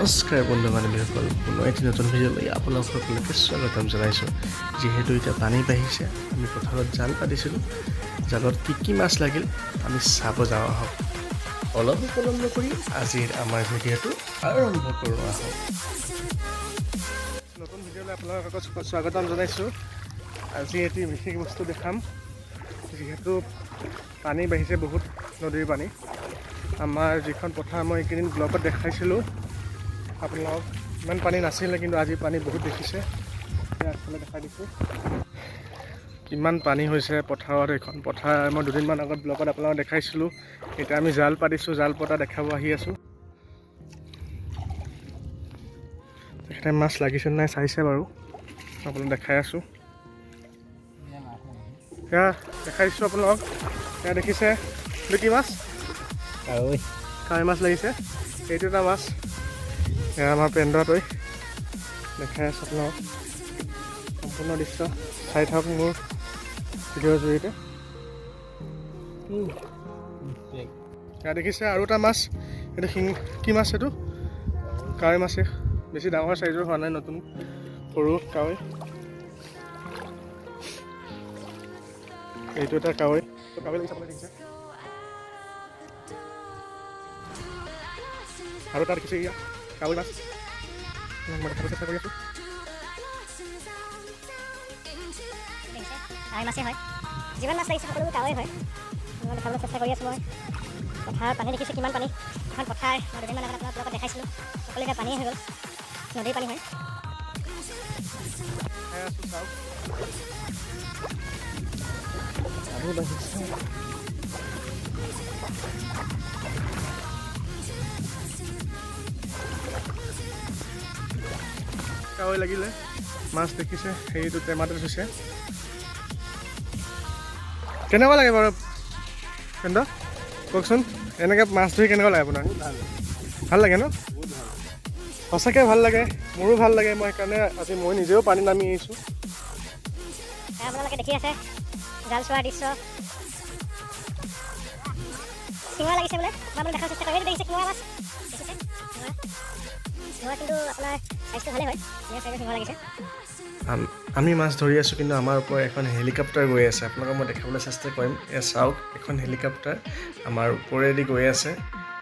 নমস্কাৰ বন্ধু বান্ধৱীসকল, পুনৰ এটি নতুন ভিডিঅ'লৈ আপোনালোক সকলোকে স্বাগতম জনাইছোঁ। যিহেতু এতিয়া পানী বাঢ়িছে, আমি পথাৰত জাল পাতিছিলোঁ। জালত কি কি মাছ লাগিল আমি চাব যাওঁ আহক। অলপো পলম নকৰি আজিৰ আমাৰ ভিডিঅ'টো আৰম্ভ কৰোঁ আহক। নতুন ভিডিঅ'লৈ আপোনালোকক স্বাগতম জনাইছোঁ। আজি এটি বিশেষ বস্তু দেখাম। যিহেতু পানী বাঢ়িছে বহুত, নদীৰ পানী, আমাৰ যিখন পথাৰ মই এইকেইদিন ব্লগত দেখাইছিলোঁ আপোনালোকক, ইমান পানী নাছিলে, কিন্তু আজি পানী বহুত দেখিছে। আগফালে দেখাই দিছোঁ কিমান পানী হৈছে পথাৰত। এইখন পথাৰ মই দুদিনমান আগত ব্লগত আপোনালোকক দেখাইছিলোঁ। এতিয়া আমি জাল পাতিছোঁ, জাল পতা দেখাব আহি আছোঁ। তেখেতে মাছ লাগিছে নাই চাইছে বাৰু, আপোনাক দেখাই আছোঁ। সেয়া দেখাই দিছোঁ আপোনালোকক। সেয়া দেখিছে, এইটো কি মাছ? কাৱৈ। কাৱৈ মাছ লাগিছে। এইটো এটা মাছ। এয়া আমাৰ পেণ্ডাটোৱে দেখাই আছোঁ আপোনালোকক। সম্পূৰ্ণ দৃশ্য চাই থাকক মোৰ ভিডিঅ'ৰ জৰিয়তে। এয়া দেখিছে আৰু এটা মাছ। এইটো শিং কি মাছ? এইটো কাৱৈ মাছে, বেছি ডাঙৰ চাইজৰ হোৱা নাই, নতুন সৰু কাৱৈ। এইটো এটা কাৱৈ। কাৱৈ লাগিছে, আপোনালোকে দেখিছে। আৰু এটা দেখিছে, এয়া কাৱৈ মাছ। মই দেখাব চেষ্টা কৰি আছোঁ। দেখিছে, কাৱৈ মাছেই হয়। যিমান মাছ লাগিছে সকলোবোৰ কাৱৈ হয়। মই দেখাবলৈ চেষ্টা কৰি আছোঁ। মই পথাৰত পানী দেখিছোঁ, কিমান পানী। এখন পথাৰ মই দুদিনমান আগত আপোনালোকৰ দেখাইছিলোঁ, সকলো এতিয়া পানীয়ে হৈ গ'ল, নদীৰ পানী হয়। খাই আছোঁ, চাওক, পানী বাঢ়িছে। কাৱৈ লাগিলে মাছ, দেখিছে, সেইটো টেমাতে থৈছে। কেনেকুৱা লাগে বাৰু পেণ্ড, কওকচোন, এনেকৈ মাছ ধৰি কেনেকুৱা লাগে আপোনাৰ? ভাল লাগে ন? সঁচাকৈ ভাল লাগে, মোৰো ভাল লাগে। মই সেইকাৰণে আজি মই নিজেও পানী নামি আহিছোঁ। আপোনালোকে দেখি আছে জাল চোৱাৰ দৃশ্য। শিঙৰা লাগিছে বোলে, মই আপোনাক দেখাব চেষ্টা কৰিম। এইটো দেখিছে, শিঙৰা মাছ দেখিছে, শিঙৰা। শিঙৰা কিন্তু আপোনাৰ চাইজটো ভালেই হয়, ধুনীয়া চাইজৰ শিঙৰা লাগিছে। আমি মাছ ধৰি আছোঁ, কিন্তু আমাৰ ওপৰত এখন হেলিকপ্টাৰ গৈ আছে। আপোনালোকক মই দেখাবলৈ চেষ্টা কৰিম। এয়া চাওক, এখন হেলিকপ্টাৰ আমাৰ ওপৰেদি গৈ আছে।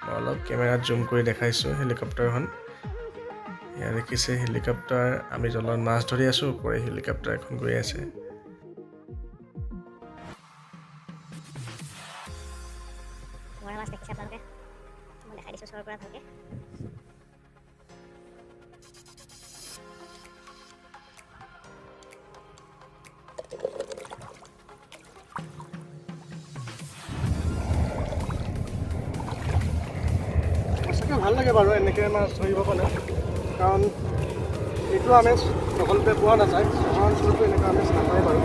মই অলপ কেমেৰাত জুম কৰি দেখাইছোঁ হেলিকপ্টাৰখন। এয়া দেখিছে হেলিকপ্টাৰ। আমি জলত মাছ ধৰি আছোঁ, ওপৰে হেলিকপ্টাৰ এখন গৈ আছে। শিঙৰা মাছ দেখিছে আপোনালোকে, মই দেখাই দিছোঁ ওচৰৰ পৰা ভালকৈ। সঁচাকৈ ভাল লাগে বাৰু এনেকৈ মাছ ধৰিব পালে, কাৰণ এইটো আমেজ সকলোতে পোৱা নাযায়। চহৰ অঞ্চলতো এনেকুৱা আমেজ নাপায় বাৰু।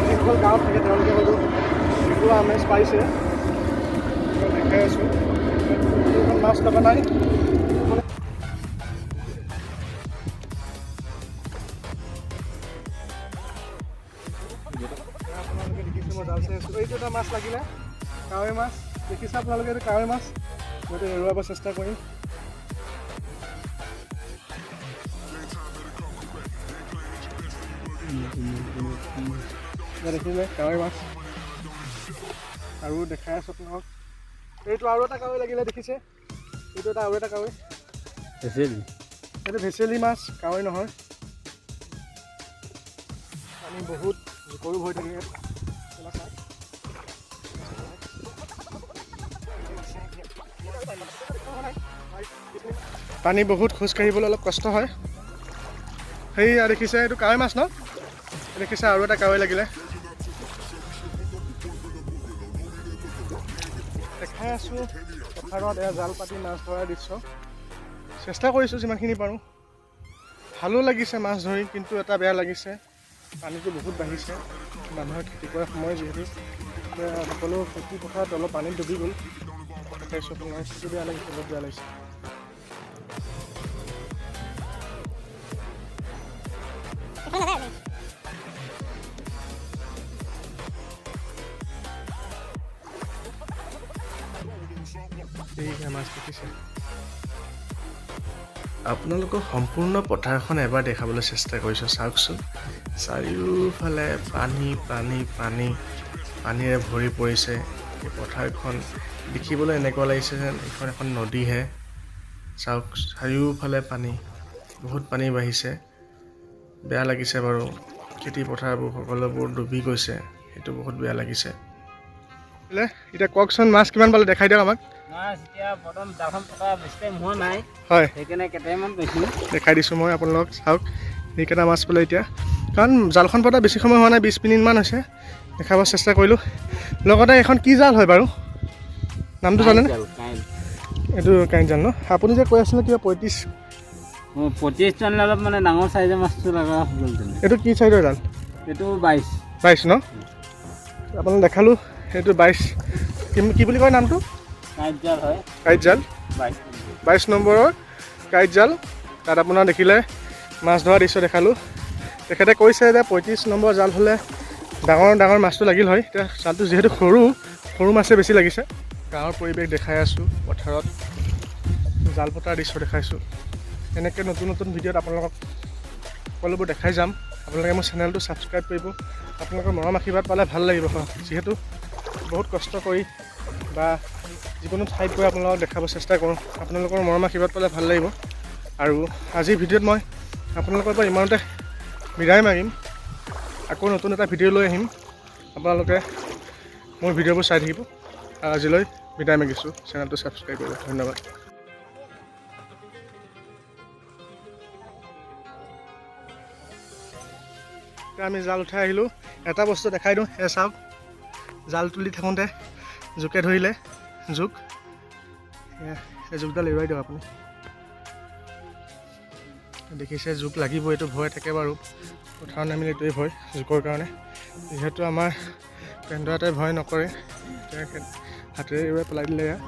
যিসকল গাঁৱত থাকে তেওঁলোকে হয়তো এইটো আমেজ পাইছে। মই দেখাই আছোঁ, ইমান মাছ লগা নাই। আপোনালোকে দেখিছে, মই জাল চাই আছোঁ। এইটো এটা মাছ লাগিলে, কাৱৈ মাছ। দেখিছে আপোনালোকে, এইটো কাৱৈ মাছ। মই এইটো এৰুৱাব চেষ্টা কৰিম। দেখিলে, কাৱৈ মাছ। আৰু দেখাই আছোঁ আপোনালোকক, এইটো আৰু এটা কাৱৈ লাগিলে, দেখিছে, এইটো এটা আৰু এটা কাৱৈ। ভেচেলি। এইটো ভেচেলি মাছ, কাৱৈ নহয়। পানী বহুত, জোকৰো ভৰি থাকে ইয়াত। পানী বহুত, খোজ কাঢ়িবলৈ অলপ কষ্ট হয়। সেইয়া দেখিছে, এইটো কাৱৈ মাছ ন? দেখিছে, আৰু এটা কাৱৈ লাগিলে। দেখাই আছোঁ পথাৰত এয়া জাল পাতি মাছ ধৰাৰ দৃশ্য। চেষ্টা কৰিছোঁ যিমানখিনি পাৰোঁ। ভালো লাগিছে মাছ ধৰি, কিন্তু এটা বেয়া লাগিছে, পানীটো বহুত বাঢ়িছে। মানুহে খেতি কৰাৰ সময় যিহেতু, সকলো খেতি পথাৰত অলপ পানীত ডুবি গ'ল। দেখাইছোঁ আপোনাৰ, সেইটো বেয়া লাগিছে, বহুত বেয়া লাগিছে। এইফালে নাযায় আপুনি? এইয়া মাছ দেখিছে। আপোনালোকক সম্পূৰ্ণ পথাৰখন এবাৰ দেখাবলৈ চেষ্টা কৰিছোঁ। চাওকচোন, চাৰিওফালে পানী পানী পানী, পানীৰে ভৰি পৰিছে এই পথাৰখন। দেখিবলৈ এনেকুৱা লাগিছে যেন এইখন এখন নদীহে। চাওক, চাৰিওফালে পানী, বহুত পানী বাঢ়িছে। বেয়া লাগিছে বাৰু, খেতি পথাৰবোৰ সকলোবোৰ ডুবি গৈছে, সেইটো বহুত বেয়া লাগিছে। এতিয়া কওকচোন, মাছ কিমান পালে, দেখাই দিয়ক আমাক। মাছ এতিয়া বৰ্তমান জালখন পতা বেছি টাইম হোৱা নাই। হয়। সেইকাৰণে কেইটামান পাইছোঁ। দেখাই দিছোঁ মই আপোনালোকক, চাওক সেইকেইটা মাছ পালে এতিয়া। কাৰণ জালখন পতা বেছি সময় হোৱা নাই, 20 মিনিটমান হৈছে। দেখাব চেষ্টা কৰিলোঁ। লগতে এইখন কি জাল হয় বাৰু, নামটো জানেনে? জাল, কাঁইট। এইটো কাঁইট জাল ন? আপুনি যে কৈ আছিলে কিবা 35? অঁ, 35 আনিলে অলপ মানে ডাঙৰ চাইজৰ মাছটো লগা গ'ল তেনে। এইটো কি চাইজৰ জাল? এইটো 22। 22 ন? আপোনাক দেখালোঁ, সেইটো 22। কি কি বুলি কয় নামটো? কাঁইট জাল হয়। কাঁইট জাল। 22। 22 নম্বৰৰ কাঁইট জাল। তাত আপোনাৰ দেখিলে মাছ ধৰা দৃশ্য দেখালোঁ। তেখেতে কৈছে যে 35 নম্বৰ জাল হ'লে ডাঙৰ ডাঙৰ মাছটো লাগিল হয়। এতিয়া জালটো যিহেতু সৰু সৰু মাছে বেছি লাগিছে। গাঁৱৰ পৰিৱেশ দেখাই আছোঁ, পথাৰত জাল পতাৰ দৃশ্য দেখাইছোঁ। এনেকৈ নতুন নতুন ভিডিঅ'ত আপোনালোকক সকলোবোৰ দেখাই যাম। আপোনালোকে মোৰ চেনেলটো ছাবস্ক্ৰাইব কৰিব। আপোনালোকৰ মৰম আশীৰ্বাদ পালে ভাল লাগিব, যিহেতু বহুত কষ্ট কৰি বা যিকোনো ঠাইত গৈ আপোনালোকক দেখাব চেষ্টা কৰোঁ। আপোনালোকৰ মৰম আশীৰ্বাদ পালে ভাল লাগিব। আৰু আজিৰ ভিডিঅ'ত মই আপোনালোকৰ পৰা ইমানতে বিদায় মাগিম। আকৌ নতুন এটা ভিডিঅ' লৈ আহিম। আপোনালোকে মোৰ ভিডিঅ'বোৰ চাই থাকিব। আৰু আজিলৈ বিদায় মাগিছোঁ। চেনেলটো ছাবস্ক্ৰাইব কৰিব। ধন্যবাদ। এতিয়া আমি জাল উঠাই আহিলোঁ। এটা বস্তু দেখাই দিওঁ, এ চাওক, জাল তুলি থাকোঁতে জোকে ধৰিলে। জোক। এয়া, এই জোকডাল এৰুৱাই দিয়ক আপুনি। দেখিছে, জোক লাগিব, এইটো ভয় থাকে বাৰু। পথাৰত নামিলে এইটোৱেই ভয় জোকৰ কাৰণে। যিহেতু আমাৰ পেন্দুৱাটোৱে ভয় নকৰে, তেখেত হাতেৰে এৰুৱাই পেলাই দিলে এয়া।